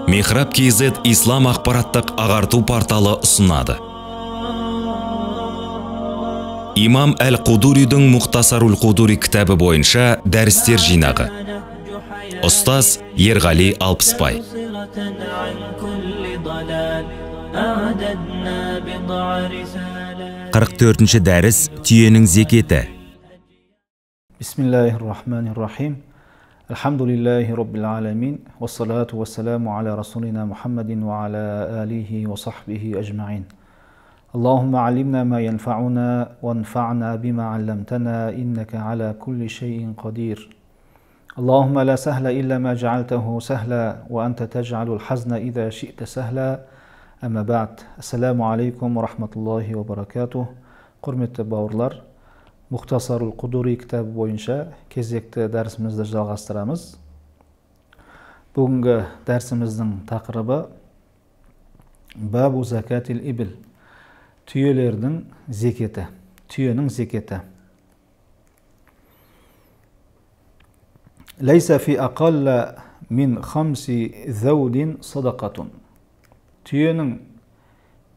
Михраб KZ Ислам ақпараттық ағарту порталы ұсынады. Имам Әл-Қудуридің Мұхтасарул Қудури кітабы бойынша дәрістер жинағы. Ұстаз Ерғали Алпысбай. 44-ші дәріс түйенің зекеті. Бисмиллахир-рахманир-рахим. Альхамдулиллахи раббил аламин. Вассалату вассаламу аля расулина Мухаммадин ва аля алихи ва сахбихи ажмаин. Аллахумма алимна ма янфауна ванфа'на бима алламтана иннака аля кулли шайин қадир. Аллахумма ла сахла илля ма джа'алтаху сахла ва анта тадж'алул хазна иза ши'та сахла. Амма бa'д. Ассаламу алейкум ва рахматуллахи ва баракатух. Құрметті бауырлар, Мұхтасарул Қудури кітабы бойынша кезекті дәрісімізді жалғастырамыз. Бүгінгі дәрісіміздің тақырыбы Бабу закатил ибл. Түйелердің зекеті, түйенің зекеті. Лайса фи ақалла мин хамси заудин садақатун. Түйенің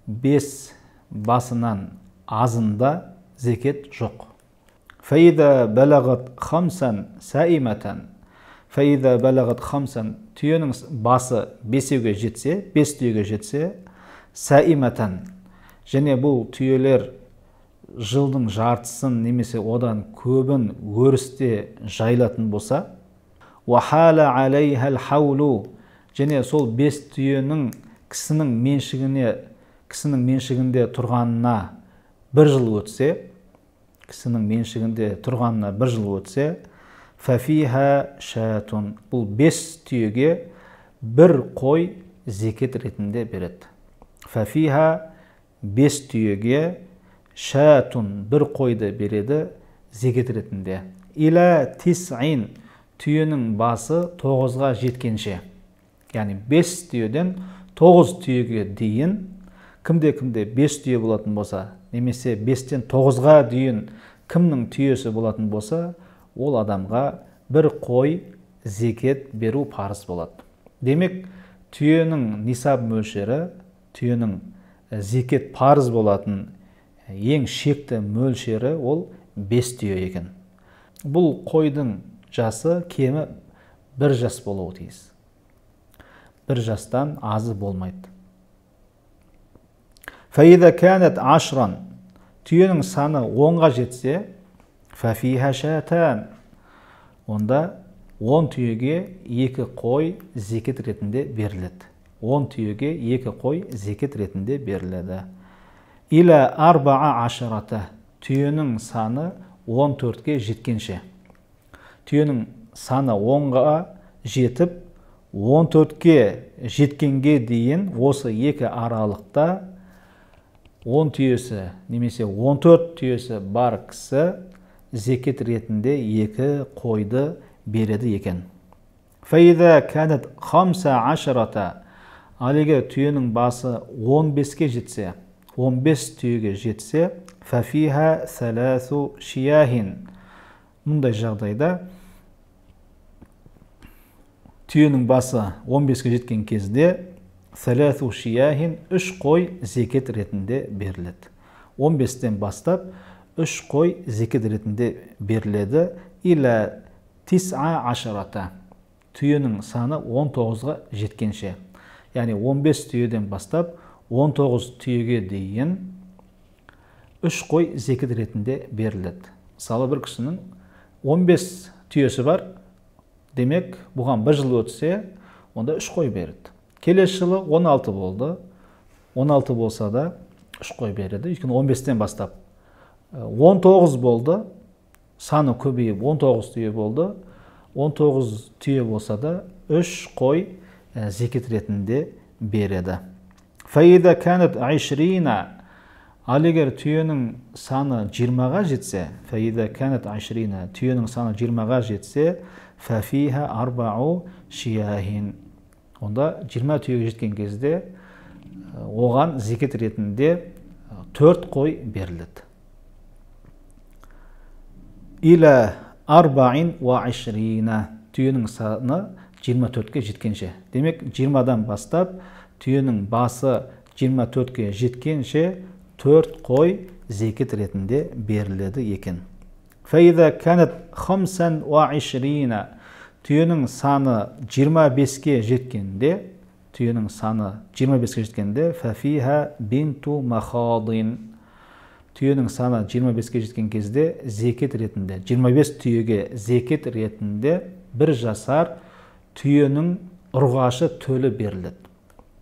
5 басынан азында зекет жоқ. Фаида балағат хамсан саиматан. Фаида балағат хамсан. Түйенің басы 5-еуге жетсе, 5 түйеге жетсе, саиматан. Және бұл түйелер жылдың жартысын немесе одан көбін өрісте жайлатын болса, уахала алейхал хаулу. Және сол 5 түйенің кісінің меншігінде тұрғанына бір жыл өтсе, кісінің меншігінде тұрғанына бір жыл өтсе, фафиха шатун. Бұл 5 түйеге бір қой зекет ретінде береді. Фафиха 5 түйеге шатун бір қойды береді зекет ретінде. Иля тис'ин, түйенің басы 9-ға жеткенше. Яғни 5 түйеден 9 түйеге дейін, кімде-кімде 5 түйе болатын болса, немесе 5-тен 9-ға дейін кімнің түйесі болатын болса, ол адамға бір қой зекет беру парыз болады. Демек, түйенің нисап мөлшері, түйенің зекет парыз болатын ең шекті мөлшері ол 5 түйе екен. Бұл қойдың жасы кемі 1 жас болуы тиіс. 1 жастан азы болмайды. Фаида канат ашран. Түйенің саны 10-ға жетсе, фафиха шатан. Онда 10 түйеге 2 қой зекет ретінде беріледі. 10 түйеге 2 қой зекет ретінде беріледі. Иля арбаа ашарата. Түйенің саны 14-ке жеткенше. Түйенің саны 10-ға жетіп, 14-ке жеткенге дейін осы екі аралықта 10 түйесі немесе 14 түйесі бар кісі зекет ретінде 2 қойды береді екен. Фаида канат хамса ашарата. Ал егер түйенің басы 15-ке жетсе, 15 түйеге жетсе, фафиха саласу шияхин. Мұндай жағдайда түйенің басы 15-ке жеткен кезде саласу шияхин 3 қой зекет ретінде беріледі. 15-тен бастап 3 қой зекет ретінде беріледі. Иля тис'a ашарата. Түйенің саны 19-ға жеткенше. Яғни 15 түйеден бастап 19 түйеге дейін 3 қой зекет ретінде беріледі. Мысалы, бір кісінің 15 түйесі бар, демек бұған бір жыл өтсе, онда 3 қой береді. Келесі жылы 16 болды. 16 болса да 3 қой береді. Өйткені 15-тен бастап 19 болды. Саны көбейіп 19 түйе болды. 19 түйе болса да 3 қой зекет ретінде береді. Фаида канат 20. Ал егер түйенің саны 20-ға жетсе, фаида канат 20, түйенің саны 20-ға жетсе, фафиха арбау шияхин. Онда 20 түйеге жеткен кезде оған зекет ретінде 4 қой беріледі. Иля арбаин уа ишрина. Түйенің саны 24-ке жеткенше. Демек, 20-дан бастап түйенің басы 24-ке жеткенше 4 қой зекет ретінде беріледі екен. فَإِذَا كَانَتْ خَمْسًا وَعِشْرِينَ түйенің саны 25-ке жеткенде, түйенің саны 25-ке жеткенде فَفِيهَا بِنْتُ مَخَاضٍ түйенің саны 25-ке жеткен кезде зекет ретінде 25 түйеге зекет ретінде бір жасар түйенің ұрғашы төлі беріледі.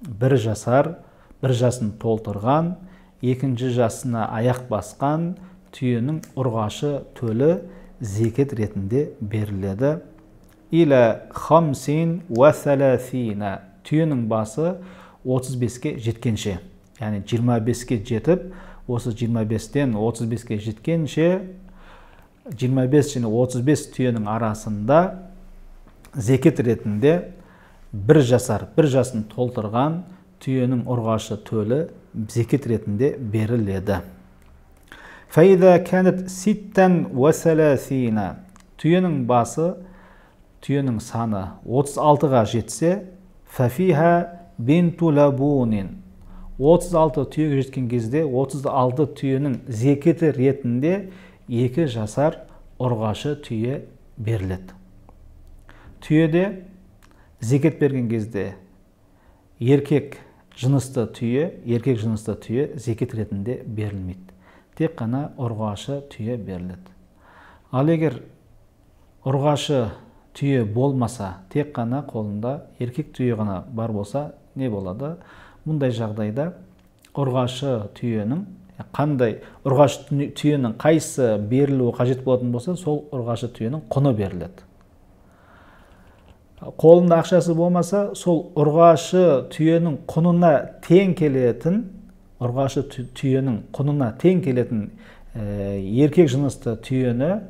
Бір жасар, бір жасын толтырған, екінші жасына аяқ басқан түйенің ұрғашы төлі зекет ретінде беріледі. Иля хамсин уа саласина түйенің басы 35-ке жеткенше, яғни 25-ке жетіп, осы 25-тен 35-ке жеткенше 25 және 35 түйенің арасында зекет ретінде бір жасар, бір жасын толтырған түйенің ұрғашы төлі зекет ретінде беріледі. فَإِذَا كَانَتْ سِتًّا وَثَلَاثِينَ түйенің басы, түйенің саны 36-ға жетсе, فَفِيهَا بِنْتُ لَبُونٍ 36 түйеге жеткен кезде 36 түйенің зекеті ретінде 2 жасар ұрғашы түйе беріледі. Түйеде зекет берген кезде еркек жынысты түйе, еркек жынысты түйе зекет ретінде берілмейді. Тек қана ұрғашы түйе беріледі. Ал егер ұрғашы түйе болмаса, тек қана қолында еркек түйе ғана бар болса, не болады? Мұндай жағдайда ұрғашы түйенің қандай ұрғашы түйенің қайсы берілуі қажет болатын болса, сол ұрғашы түйенің құны беріледі. Қолында ақшасы болмаса, сол ұрғашы түйенің құнына тең келетін, ұрғашы түйенің құнына тең келетін еркек жынысты түйені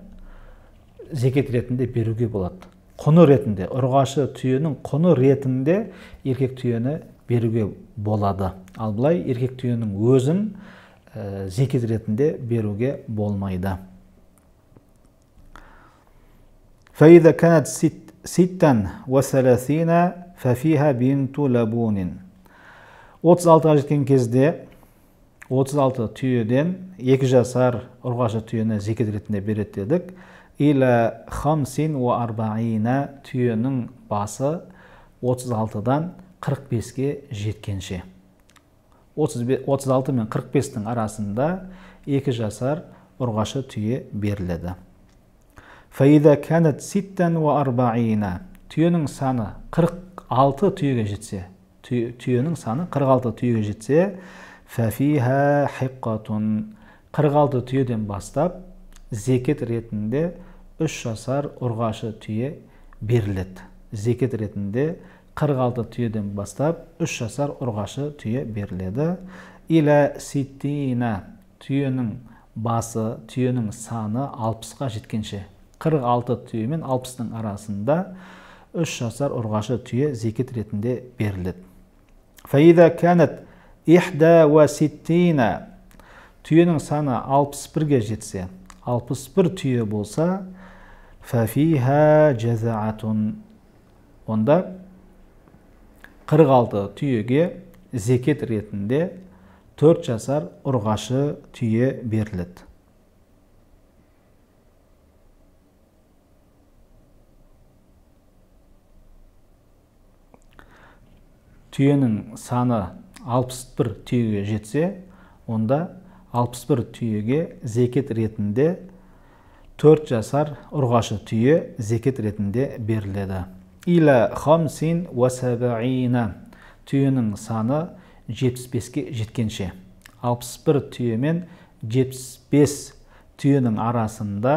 зекет ретінде беруге болады. Құны ретінде, ұрғашы түйенің құны ретінде еркек түйені беруге болады. Ал былай еркек түйенің өзін зекет ретінде беруге болмайды. فَإِذَا كَانَتْ سِتًّا وَثَلَاثِينَ فَفِيهَا بِنْتُ لَبُونٍ 36-ға жеткен кезде 36 түйеден 2 жасар ұрғашы түйені зекет ретінде береді дедік. Иля хамсин уа арбаина түйенің басы 36-дан 45-ке жеткенше. 36 мен 45-тің арасында 2 жасар ұрғашы түйе беріледі. فَإِذَا كَانَتْ سِتًّا وَأَرْبَعِينَ түйенің саны 46 түйеге жетсе, түйенің саны 46 түйеге жетсе, فَفِيهَا حِقَّةٌ 46 түйеден бастап зекет ретінде 3 жасар ұрғашы түйе беріледі. Зекет ретінде 46 түйеден бастап 3 жасар ұрғашы түйе беріледі. Иля ситтина түйенің басы, түйенің саны 60-қа жеткенше. 46 түйе мен 60-ның арасында 3 жасар ұрғашы түйе зекет ретінде беріледі. فَإِذَا كَانَتْ إِحْدَى وَسِتِّينَ түйенің саны 61-ге жетсе, 61 түйе болса, فَفِيهَا جَزَعَةٌ онда 46 түйеге зекет ретінде 4 жасар ұрғашы түйе беріледі. Түйенің саны 61 түйеге жетсе, онда 61 түйеге зекет ретінде 4 жасар ұрғашы түйе зекет ретінде беріледі. Иля хамсин уа сабаина түйенің саны 75-ке жеткенше. 61 түйе мен 75 түйенің арасында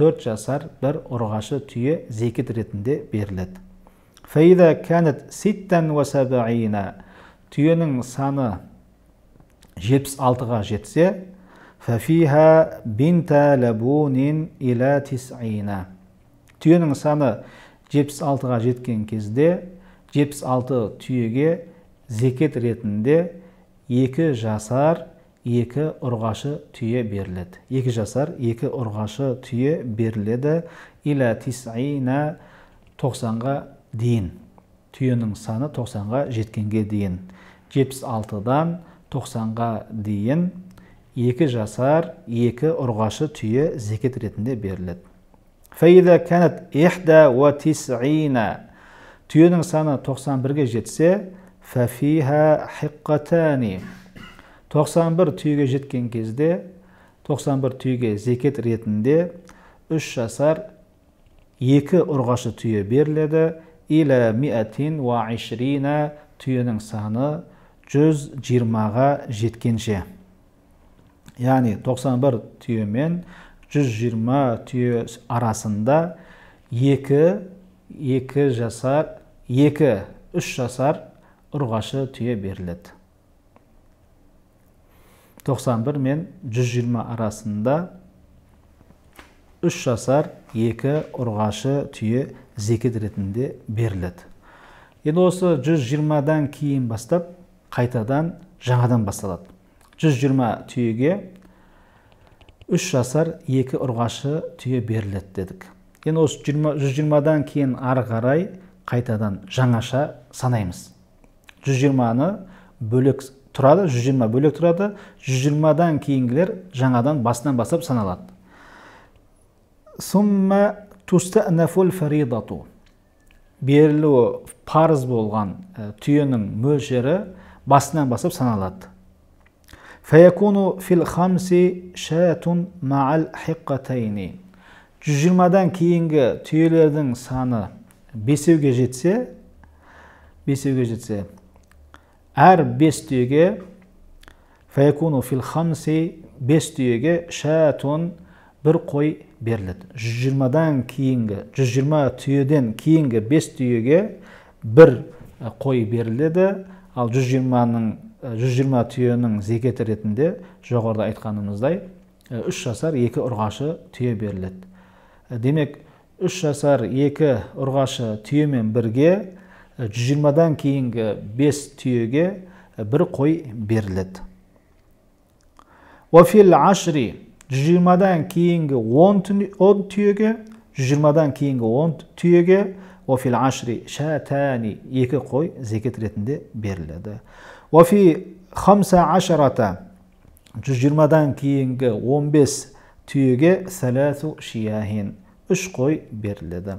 4 жасар бір ұрғашы түйе зекет ретінде беріледі. فَإِذَا كَانَتْ سِتًّا وَسَبَعِينَ түйенің саны 76-ға жетсе, فَفِيهَا بِنْتَ لَبُونٍ إِلَى تِسْعِينَ түйенің саны 76-ға жеткен кезде 76 түйеге зекет ретінде 2 жасар 2 ұрғашы түйе беріледі. 2 жасар 2 ұрғашы түйе беріледі. Иля тис'ина 90-ға дейін. Түйенің саны 90-ға жеткенге дейін. 76-дан 90-ға дейін 2 жасар 2 ұрғашы түйе зекет ретінде беріледі. Фәиҙә кәнәт ихдә уә тисғина. Түйенің саны 91-ге жетсе, фәфиһә хиққатани. 91 түйеге жеткен кезде, 91 түйеге зекет ретінде 3 жасар 2 ұрғашы түйе беріледі. Иля миатин уа ишрина, түйенің саны 120-ға жеткенше. Яғни 91 түйе мен 120 түйе арасында 2 жасар, 2-3 жасар ұрғашы түйе беріледі. 91 мен 120 арасында 3 жасар 2 ұрғашы түйе зекет ретінде беріледі. Енді осы 120-дан кейін бастап қайтадан жаңадан басталады. 120 түйеге 3 жасар 2 ұрғашы түйе беріледі дедік. Енді осы 120-дан кейін ары қарай қайтадан жаңаша санаймыз. 120-ны бөлек тұрады, 120 бөлек тұрады, 120-дан кейінгілер жаңадан басынан бастап саналады. Сумма тустанафул фаридату. Берілуі парыз болған түйенің мөлшері басынан бастап саналады. Фаякуну фил хамси шатун маал хиққатайни. 120-дан кейінгі түйелердің саны 5-еуге жетсе, 5-еуге жетсе, әр 5 түйеге фаякуну фил хамси 5 түйеге шатун бір қой беріледі. 120-дан кейінгі, 120 түйеден кейінгі 5 түйеге бір қой беріледі. Ал 120 түйенің зекеті ретінде жоғарыда айтқанымыздай 3 жасар 2 ұрғашы түйе беріледі. Демек, 3 жасар 2 ұрғашы түйемен бірге 120-дан кейінгі 5 түйеге бір қой беріледі. Уа фил ашри, 120-дан кейінгі 10 түйеге, 120-дан кейінгі 10 түйеге уа фил ашри шатани, 2 қой зекет ретінде беріледі. Уа фи хамса ашарата, 120-дан кейінгі 15 түйеге саласу шияхин, 3 қой беріледі.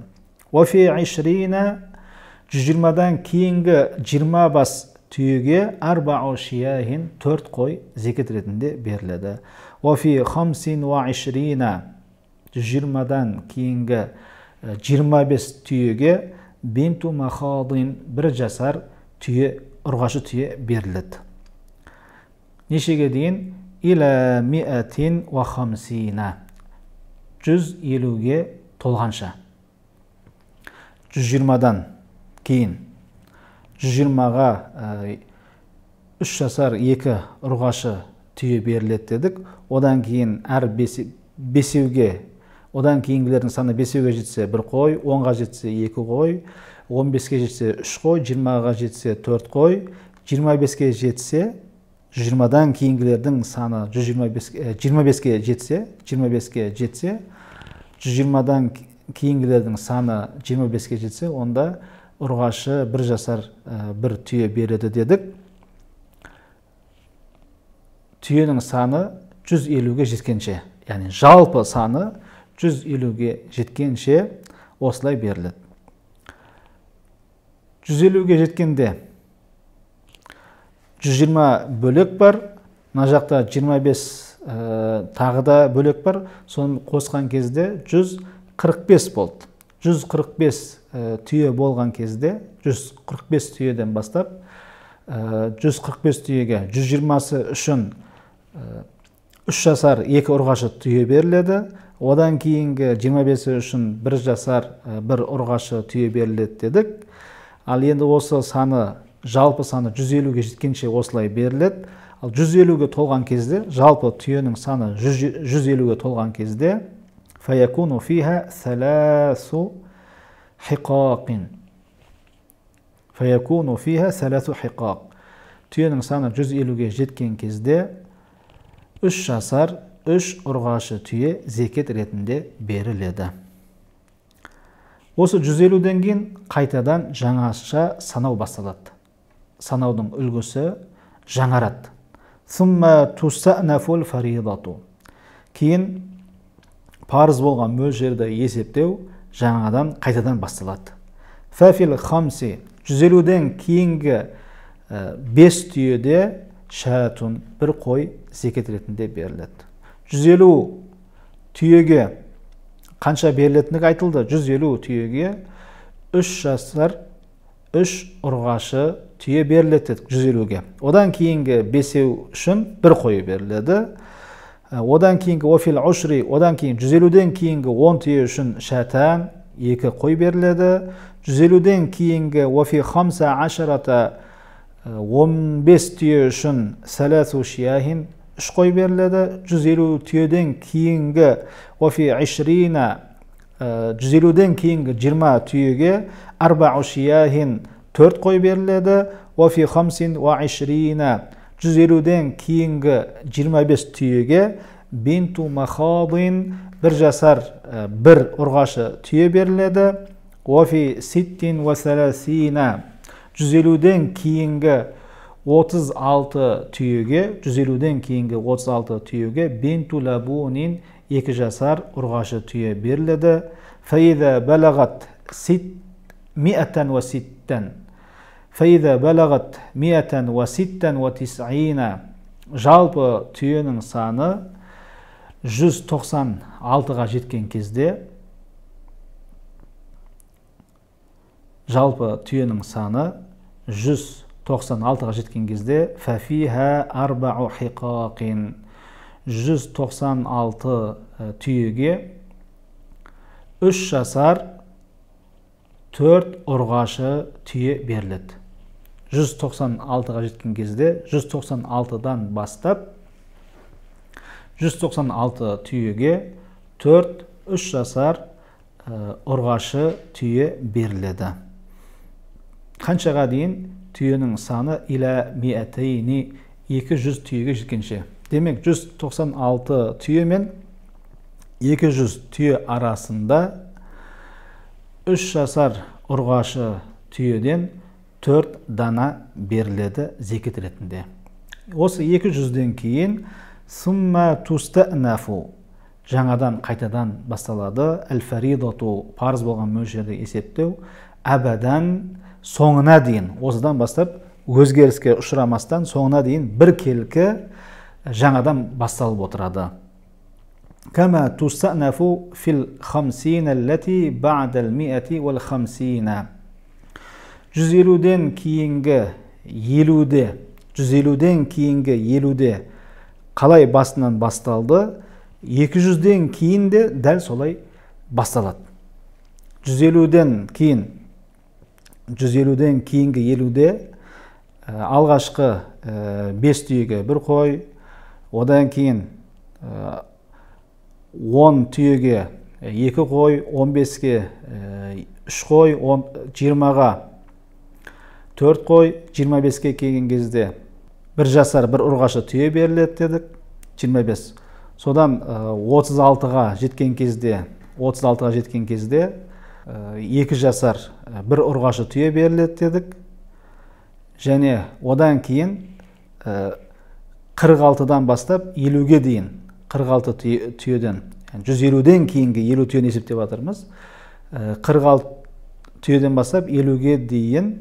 Уа фи ишрина, 120-дан кейінгі 20 бас түйеге арбау шияхин, 4 қой зекет ретінде беріледі. Уа фи хамсин уа ишрина, 120-дан кейінгі 25 түйеге бинту махадин, 1 жасар түйе, ұрғашы түйе беріледі. Нешеге дейін? Иля миатин уа хамсина, 150-ге толғанша. 120-дан кейін 120-ға 3 жасар 2 ұрғашы түйе беріледі дедік. Одан кейін әр бесеуге, одан кейінгілердің саны 5-еуге жетсе 1 қой, 10-ға жетсе 2 қой, 15-ке жетсе 3 қой, 20-ға жетсе 4 қой, 25-ке жетсе, 120-дан кейінгілердің саны 25-ке жетсе, 25-ке жетсе, 120-дан кейінгілердің саны 25-ке жетсе, онда ұрғашы 1 жасар 1 түйе береді дедік. Түйенің саны 150-ге жеткенше, яғни жалпы саны 150-ге жеткенше осылай беріледі. 150-ге жеткенде 120 бөлек бар, мына жақта 25 тағы да бөлек бар, соны қосқан кезде 145 болды. 145 түйе болған кезде, 145 түйеден бастап, 145 түйеге 120-сы үшін 3 жасар 2 ұрғашы түйе беріледі. Одан кейінгі 25-і үшін 1 жасар 1 ұрғашы түйе беріледі дедік. Ал енді осы саны, жалпы саны 150-ге жеткенше осылай беріледі. Ал 150-ге толған кезде, жалпы түйенің саны 150-ге толған кезде фаякуну фиха саласу хиқақин. Фаякуну фиха саласу хиқақ. Түйенің саны 150-ге жеткен кезде 3 жасар 3 ұрғашы түйе зекет ретінде беріледі. Осы 150-ден кейін қайтадан жаңаша санау басталады. Санаудың үлгісі жаңарады. Сумма тустанафул фаридату. Кейін парыз болған мөлшерді есептеу жаңадан қайтадан басталады. Фафил хамси, 150-ден кейінгі 5 түйеде шатун, бір қой зекет ретінде беріледі. 150 түйеге қанша берілетіндігі айтылды. 150 түйеге 3 жасар 3 ұрғашы түйе беріледі 150-ге. Одан кейінгі бесеу үшін бір қой беріледі. Одан кейінгі офил ушри, одан кейін 150-ден кейінгі 10 түйе үшін шатан, 2 қой беріледі. 150-ден кейінгі офи хамса ашарата, 15 түйе үшін саласу шияхин, 3 қой беріледі. 150 түйеден кейінгі офи ишрина, 150-ден кейінгі 20 түйеге арбау шияхин, 4 қой беріледі. Офи хамсин уа ишрина, 150-ден кейінгі 25 түйеге бинту махадин, бір жасар бір ұрғашы түйе беріледі. Офи ситтин уа саласина, 150-ден кейінгі 36 түйеге, 150-ден кейінгі 36 түйеге бинту лабунин, 2 жасар ұрғашы түйе беріледі. Фаиза балағат миатан уа ситтан, фаиза балағат миатан уа ситтан уа тис'ина, жалпы түйенің саны 196-ға жеткен кезде, жалпы түйенің саны 196-ға жеткен кезде фафиха арбау хиқақин, 196 түйеге 3 жасар 4 ұрғашы түйе беріледі. 196-ға жеткен кезде 196-дан бастап 196 түйеге 4-3 жасар ұрғашы түйе беріледі. Қаншаға дейін түйенің саны иля миатейни, 200 түйеге жеткенше. Демек 196 түйе мен 200 түйе арасында 3 жасар ұрғашы түйеден 4 дана беріледі зекет ретінде. Осы 200-ден кейін сумма тустанафу, жаңадан қайтадан басталады. Әл-фаридату, парыз болған мөлшерді есептеу, әбәдан соңына дейін, осыдан бастап өзгеріске ұшырамастан соңына дейін бір келкі жаңадан басталып отырады. Кама тустанафу фил хамсина аллати ба'дал миати вал хамсина. 150-ден кейінгі 50-де, 150-ден кейінгі 50-де қалай басынан басталды, 200-ден кейін де дәл солай басталады. 150-ден кейін, 150-ден кейінгі 50-де алғашқы 5 түйеге бір қой, одан кейін 10 түйеге 2 қой, 15-ке 3 қой, 20-ға 4 қой, 25-ке келген кезде бір жасар бір ұрғашы түйе беріледі дедік, 25. Содан 36-ға жеткен кезде, 36-ға жеткен кезде 2 жасар бір ұрғашы түйе беріледі дедік. Және одан кейін 46-дан бастап 50-ге дейін, 46 түйеден, 150-ден кейінгі 50 түйені есептеп жатырмыз. 46 түйеден бастап 50-ге дейін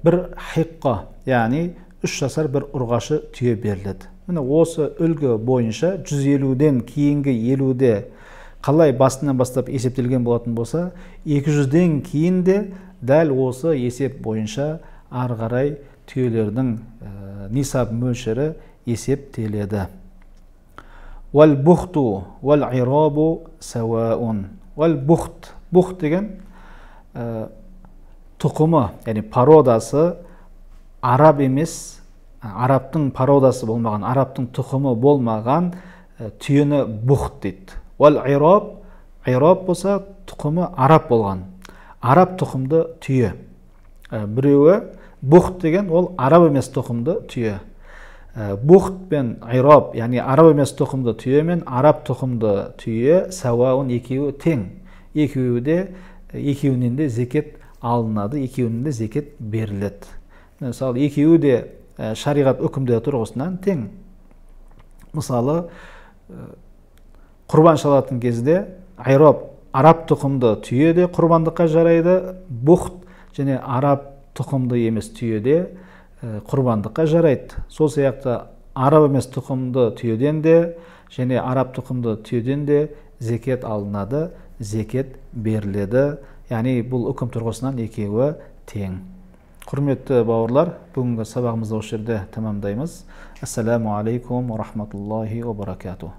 бір хиққа, яғни 3 жасар бір ұрғашы түйе беріледі. Міне осы үлгі бойынша 150-ден кейінгі 50-де қалай басынан бастап есептелген болатын болса, 200-ден кейін де дәл осы есеп бойынша ары қарай түйелердің нисап мөлшері есептеледі. Уәл бухту уәл ирабу сауаун. Уәл бухт, бухт деген тұқымы, яғни породасы араб емес, арабтың породасы болмаған, арабтың тұқымы болмаған түйені бухт дейді. Уәл ираб, ираб болса тұқымы араб болған, араб тұқымды түйе. Біреуі бухт деген ол араб емес тұқымды түйе. Бухт пен ираб, яғни араб емес тұқымды түйе мен араб тұқымды түйе сауаун, екеуі тең. Екеуі де Екеуінен де зекет алынады, екеуінен де зекет беріледі. Мысалы, екеуі де шариғат үкімдері тұрғысынан тең. Мысалы, құрбан шалатын кезде айроб араб тұқымды түйе де құрбандыққа жарайды, бухт және араб тұқымды емес түйе де құрбандыққа жарайды. Сол сияқты араб емес тұқымды түйеден де және араб тұқымды түйеден де зекет алынады, зекет беріледі. Яғни бұл үкім тұрғысынан екеуі тең. Құрметті бауырлар, бүгінгі сабағымызды осы жерде тәмамдаймыз. Ассаламу алейкум ва рахматуллахи ва баракатух.